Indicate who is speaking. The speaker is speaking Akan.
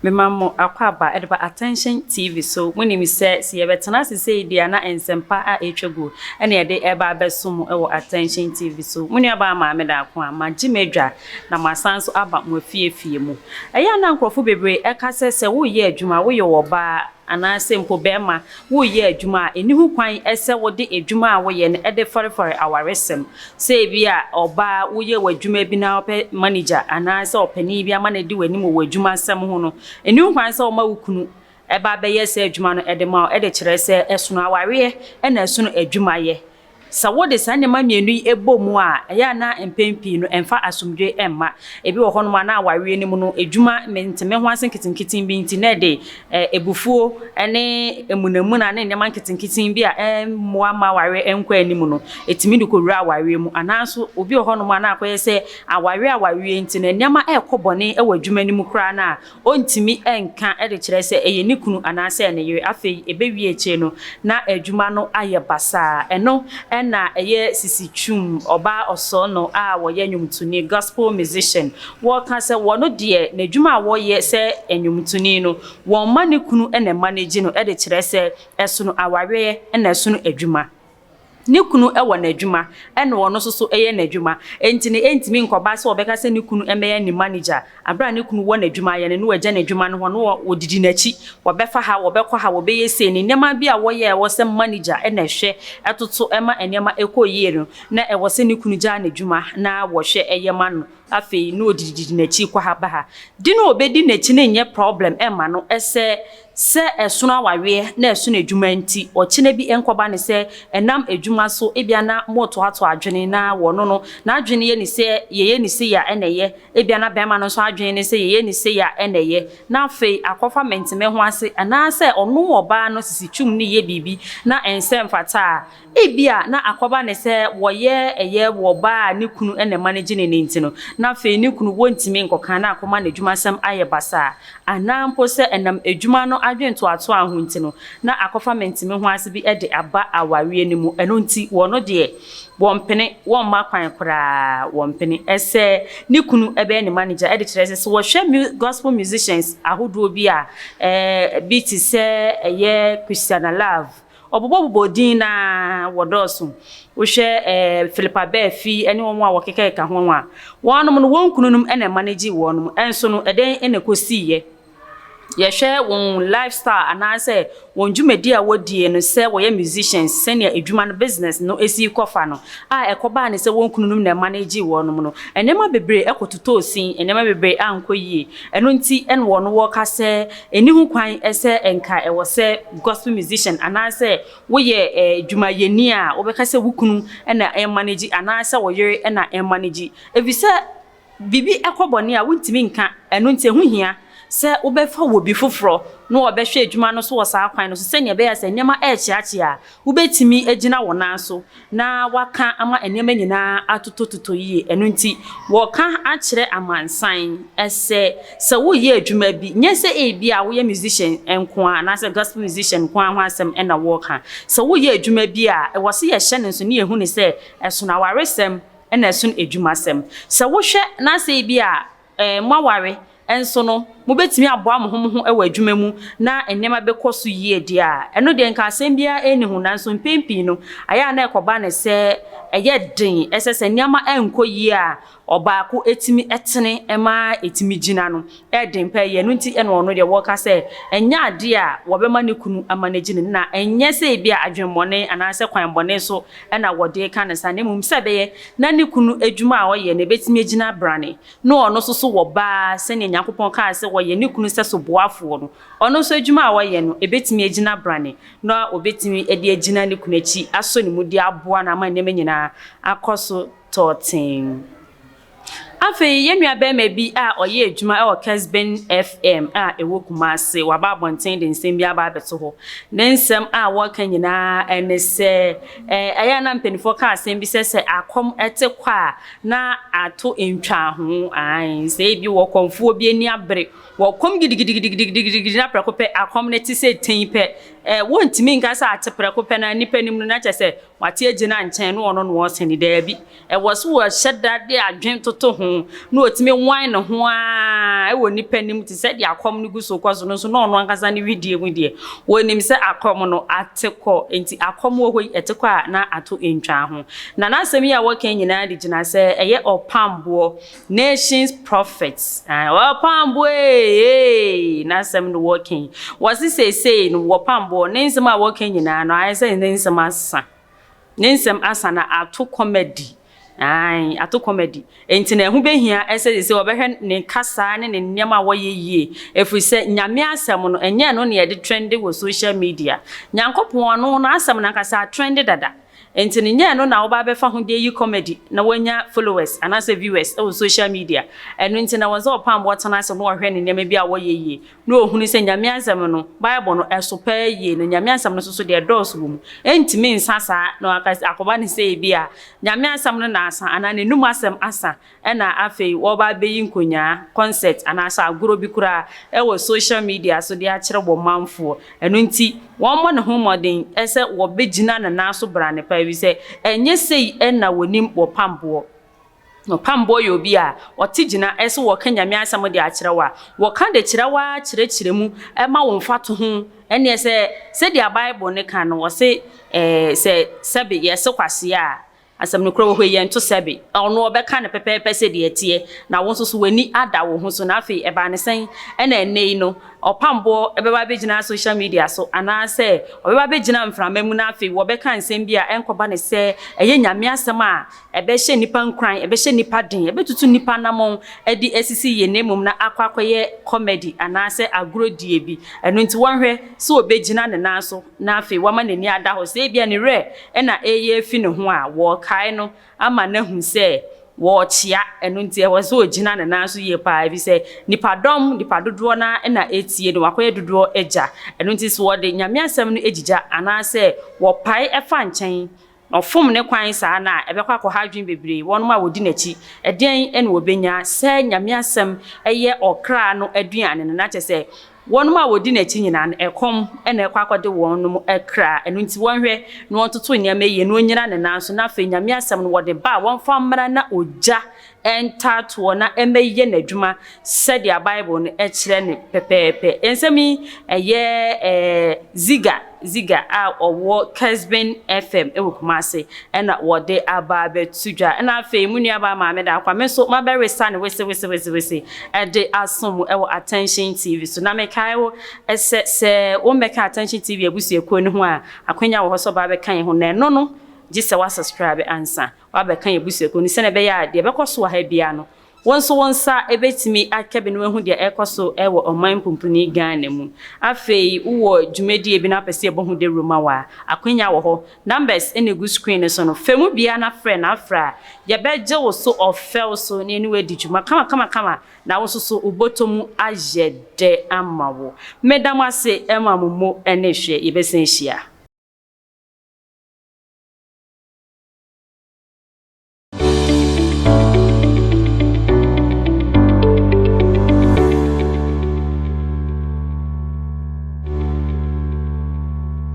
Speaker 1: Mema mo akwaaba de ba Attention TV so. Monim sɛ, sɛ yɛbɛtena ase sei deɛ a na nsɛmpa a ɛretwa guo na yɛde reba abɛso mo wɔ Attention TV so. Mo nuabaa Maame Daako a magye m'adwa na masan nso aba mo afiefie mu. Ɛyɛ a na nkurɔfo bebree ka sɛ, sɛ woreyɛ adwuma a, woyɛ ɔbaa anaasɛ mpo barima, woreyɛ adwuma a, ɛnni ho kwan sɛ wode adwuma a woyɛ no de farefare awaresɛm. Sɛ ebia ɔbaa, woyɛ w'adwuma bi na wopɛ manager anaasɛ ɔpanin bi ama no adi w'anim wɔ w'adwumasɛm ho no, ɛnni ho kwan sɛ woma wo kunu ba bɛyɛ saa adwuma no de ma wo de kyerɛ sɛ ɛsono awareɛ na ɛsono adwumayɛ. Sɛ wode saa nneɛma mmienu yi bɔ mu a, ɛyɛ a na mpɛn pii no ɛmfa asomdwoe mma. Ebi wɔ hɔnom a na awareɛ no mu no, adwuma mente-me-ho-ase nketenkete bi nti na ɛde abufuo ne amunamuna ne nneɛma nketenkete bi a ɛmmoa mma awareɛ nkɔ anim no, ɛtumi de kɔwura awareɛ mu. Anaa nso obi wɔ hɔnom a na akɔyɛ sɛ awareɛ awareɛ nti no, nneɛma rekɔ bɔne wɔ adwuma no mu koraa no a, Ɔntumi nka de kyerɛ sɛ ɛyɛ ne kunu anaasɛ ne yere. Afei ɛbɛwie akyire no, na adwuma no ayɛ basaa. Ɛno na ɛyɛ Sisi Twum, ɔbaa ɔsɔɔnɔ a ɔyɛ nnwomtoni, gospel musician. Wɔka sɛ wɔno deɛ, n'adwuma a wɔyɛ sɛ nnwomtoni no, wɔmma ne kunu na ɛmanegye no de kyerɛ sɛ ɛsono awareɛ na ɛsono adwuma. Ne kunu wɔ n'adwuma ɛna ɔno nso so yɛ n'adwuma. Enti no ɛntumi nkɔba sɛ ɔbɛka sɛ ne kunu mmɛyɛ ne manager aberɛ a ne kunu wɔ n'adwuma yɛ no na wagya n'adwuma no hɔ na wɔdidi n'akyi, wɔbɛfa ha, wɔbɛkɔ ha, wɔbɛyɛ sei. Ne nneɛma bi a wɔyɛ a ɛwɔ sɛ manager na ɛhwɛ toto ma nneɛma kɔ yie no, na ɛwɔ sɛ ne kunu gyaa n'adwuma na wɔhwɛ yɛ ma no. Afei na ɔdidididi n'akyi kɔ ha ba ha. Di no ɔbɛdi n'akyi no nyɛ problem mma no sɛ sɛ ɛsono awareɛ na ɛsono adwuma nti ɔkyena bi nkɔba no sɛ ɛnam adwuma so ebia na motoatoa adwene na wɔno no n'adwene yɛ ne sɛ yɛyɛ ne sei a ɛna ɛyɛ ebia na bɛrima no nso adwene ne sɛ yɛyɛ ne sei a ɛna ɛyɛ na afei akɔfa menteme ho ase anaasɛ ɔno ɔbaa no sisi twum no yɛ biribi na ɛnsɛ mfata a Ebia na akɔba no sɛ wɔyɛ ɛyɛ wɔ ɔbaa a ne kunu na ɛma no gye n'ani nti no, na afei ne kunu wɔntumi nkɔka na akɔma n'adwumasɛm ayɛ basaa, anaa mpo sɛ ɛnam adwuma no adwentoatoa ho nti no, na akɔfa mente-me-ho-ase bi de aba awareɛ no mu. Ɛno nti wɔn deɛ, wɔmpene, wɔmma kwan koraa, wɔmpene sɛ ne kunu bɛyɛ ne manager. Ɛde kyerɛ sɛ, sɛ wɔhwɛ gospel musicians ahodoɔ bi a, bi te sɛ ɛyɛ Christiana Love, Wɔbobɔbobɔɔ din no ara, wɔdɔɔso. Wohwɛ ɛɛ Philip Abɛɛfi ne wɔn a wɔkekakeka ho a, wɔnom no, wɔn kununom na ɛma no gyee wɔnom. Nso no, ɛdɛn na ɛkɔsiiɛ? Yɛhwɛ wɔn lifestyle anaasɛ wɔn dwumadi a wɔdie no sɛ wɔyɛ musicians, sɛnea adwuma no, business no si rekɔfa no, a ɛkɔbaa no sɛ wɔn kununom na ɛma no gyee wɔnom no, nneɛma bebree kɔtotɔɔ sin, nneɛma bebree ankɔ yie. Ɛno nti na wɔn wɔka sɛ ɛnni ho kwan sɛ nka ɛwɔ sɛ gospel musician anaasɛ woyɛ dwumayɛni a wobɛka sɛ wo kunu na ɛmanage anaasɛ wo yere na ɛmanage efisɛ biribi kɔ bɔne a wontumi nka. Ɛno nti ɛho hia sɛ wobɛfa obi foforɔ na ɔbɛhwɛ adwuma no so wɔ saa kwan no so sɛnea ɛbɛyɛ a sɛ nneɛma rekyeakyea a wobɛtumi agyina wo nan so na woaka ama nneɛma nyinaa atotɔtotɔ yie. Ɛno nti, wɔka akyerɛ amansan sɛ, sɛ woreyɛ adwuma bi, nyɛ sɛ ebia woyɛ musician nko ara anaasɛ gospel musician nko ara ho asɛm na wɔreka. Sɛ woreyɛ adwuma bi a, ɛwɔ sɛ yɛhyɛ no nso na yɛhu no sɛ ɛsono awaresɛm na ɛsono adwumasɛm. Sɛ wohwɛ na sɛ ebia Moaware nso no, mubetumi aboa mo ho mo ho wɔ adwuma mu na nneɛma bɛkɔ so yie deɛ a, ɛno deɛ nka asɛm biara nni ho. Nanso mpɛn pii no, ayɛ a na ɛkɔba no sɛ ɛyɛ den sɛ sɛ nneɛma nkɔ yie a, ɔbaako tumi tene ma ɛtumi gyina no. Ɛyɛ den paa yie. Ɛno nti na ɔno deɛ wɔka sɛ ɛnyɛ adeɛ a wɔbɛma ne kunu ama no agyi no, na ɛnyɛ sɛ ebia adwemmɔne anaasɛ kwan bɔne so na wɔde reka no saa, na mmom sɛ ɛbɛyɛ na ne kunu adwuma a ɔyɛ no bɛtumi agyina brane, na ɔno nso so wɔ ba sɛdeɛ Nyankopɔn kaa sɛ ɔyɛ ne kunu sɛso boafoɔ no, ɔno nso adwuma a ɔyɛ no ɛbɛtumi agyina brane, na ɔbɛtumi de agyina ne kunu akyi asɔ ne mu de aboa no ama nneɛma nyinaa akɔ so tɔɔtee. Afei yɛn nuabarima bi a ɔyɛ adwuma wɔ Kesben FM a ɛwɔ Kumasi, waba abɔnten de nsɛm bi aba abɛto hɔ. Ne nsɛm a wɔreka nyinaa ne sɛ, ɛyɛ a na mpanimfoɔ ka asɛm bi sɛ, sɛ akɔm te kɔ a, na ato ntwaho. Ae, sɛ ebi wɔ kɔmfoɔ bi ani abere, wɔkɔm gidigidigidigidi na prɛko pɛ akɔm no te sɛ tɛn pɛ. Wɔntumi nka sɛ ate prɛko pɛ na nnipa nim no na kyerɛ sɛ Wate agyina nkyɛn na ɔno na ɔresene? Daabi. Ɛwɔ sɛ wɔhyɛ da de adwene toto ho. ho na ɔtumi wan ne ho ara wɔ nnipa anim te sɛ deɛ akɔm no gu so kɔ so no nso na ɔno ankasa ne wedeɛ mu deɛ, wɔnim sɛ akɔm no ate kɔ. Enti akɔm wɔ hɔ yi, ɛte kɔ a na ato ntwaa ho. Na n'asɛm yi a wɔka yi nyinaa de gyina sɛ ɛyɛ ɔpamboɔ, Nations Prophet, ɔpamboɔ ee, n'asɛm no wɔka yi. Wɔse seesei no wɔpamboɔ, ne nsɛm a wɔka nyinaa no ayɛ sɛ ne nsɛm asa. Ne nsɛm asa na ato kɔm adi. Aane, ato kɔm adi. Enti na ɛho bɛhia sɛ seesei wɔbɛhwɛ ne kasa ne ne nneɛma a wɔyɛ yie, ɛfiri sɛ Nyame asɛm no, ɛnyɛ ɛno na yɛde trɛnde wɔ social media. Nyankopɔn ɔno n'asɛm no ankasa atrɛnde dada. Enti no nyɛ ɛno na woba abɛfa ho de ayi comedy na woanya followers anaasɛ viewers wɔ social media. Ɛno nti na ɛwɔ sɛ ɔpam ɔtena ase na ɔhwɛ ne nneɛma bi a wɔyɛ yie na ɔhunu sɛ Nyame asɛm no, Bible no, ɛso paa yie, na Nyame asɛm no nso so deɛ ɛdɔɔso wɔ mu. Ɛntumi nsa saa na waka sɛ, akɔba no sɛ ebia Nyame asɛm no na asa anaa n'anum asɛm asa ɛna afei wɔreba abɛyi nkonyaa, concert anaasɛ agorɔ bi koraa wɔ social media so de akyerɛ wɔn manfoɔ. Ɛno nti wɔmmɔ ne ho mmɔden sɛ wɔbɛgyina ne nan so brane paa efisɛ ɛnyɛ sei na wɔnim wɔpam boɔ. Ɔpamboɔ yɛ obi a ɔte gyina sɛ wɔka Nyame asɛm de akyerɛ wo a, wɔka de kyerɛ wo ara kyerɛkyerɛ mu ma wo mfatoho. Ɛnneɛ sɛ sɛdeɛ Bible no ka no, ɔse ɛɛ sɛ sɛbe yɛse kwasea a, asɛm no korɛ wɔ hɔ yi, yɛnto sɛbe. Ɔno ɔbɛka no pɛpɛɛpɛ sɛdeɛ ɛteɛ, na wo nso so w'ani ada wo ho so. Na afei ɛbaa no sɛn na ɛnnɛ yi no ɔpamboɔ bɛba abɛgyina social media so anaasɛ ɔbɛba abɛgyina mframa mu na afei wɔbɛka nsɛm bi a ɛnkɔba no sɛ ɛyɛ Nyame asɛm a Ɛbɛhyɛ nnipa nkuran, ɛbɛhyɛ nnipa den, ɛbɛtutu nnipa anammɔn de asisi yie na mmom na akɔ akɔyɛ comedy anaasɛ agorɔdie bi. Ɛno nti wɔnhwɛ sɛ ɔbɛgyina ne nan so na afei wama n'ani ada hɔ. Sɛ ebia ne werɛ na ɛreyɛ afi ne ho a, wɔrekae no ama no ahu sɛ wɔrekyea. Ɛno nti ɛwɔ sɛ ɔgyina ne nan so yie pa ara efisɛ nnipadɔm, nnipa dodoɔ no ara na ɛretie no, wakɔyɛ dodoɔ agya. Ɛno nti sɛ wɔde Nyame asɛm no gyigya anaasɛ wɔpae fa nkyɛn Na ɔfom ne kwan saa no a, ɛbɛkɔ akɔha adwene bebree, wɔnom a wɔdi n'akyi. Ɛdeɛn na wɔbɛnya? Sɛ Nyame asɛm yɛ ɔkra no aduane no, na kyerɛ sɛ, wɔnom a wɔdi n'akyi nyinaa no, ɛkɔm na ɛkɔ akɔde wɔnom kra. Ɛno nti wɔnhwɛ na wɔntoto nneɛma yie, na wɔnnyina ne nan so, na afei Nyame asɛm no wɔde ba a, wɔmfa mmra na ogya ntaatoɔ na ɛmmɛyɛ n'adwuma sɛdeɛ Bible no kyerɛ no pɛpɛɛpɛ. Nsɛm yi, ɛyɛ Ziga, Ziga a ɔwɔ Kesben FM wɔ Kumasi na wɔde aba abɛto dwa. Ɛna afei mo nuabaa Maame Daakwa, me nso mabɛwesa no wese wese wese wese de asom mo wɔ Attention TV so. Na mekae wo sɛ, sɛ wommɛka Attention TV abusuakuo no ho a, akwanya wɔ hɔ sɛ ɔba abɛka yɛn ho, na ɛno no, gye sɛ woasubscribe ansa. Woabɛka yɛn abusuakuo no sɛdeɛ ɛbɛyɛ a deɛ ɛbɛkɔ so wɔ ha biara no, wo nso wo nsa bɛtumi aka bi na woahu deɛ ɛrekɔ so wɔ ɔman pumpuni Ghana mu. Afei wowɔ dwumadie bi na wopɛ sɛ yɛbɔ ho dawuro ma wo a, akwanya wɔ hɔ. Numbers na ɛgu screen no so no, fa mu biara na frɛ na frɛ a, yɛbɛgye wo so ɔfɛw so na yɛne wo adi dwuma kamakamakama na wo nso so wo bɔtɔ mu ayɛ dɛ ama wo. Meda mo ase ma mo mo ne hwɛ, yɛbɛsan ahyia.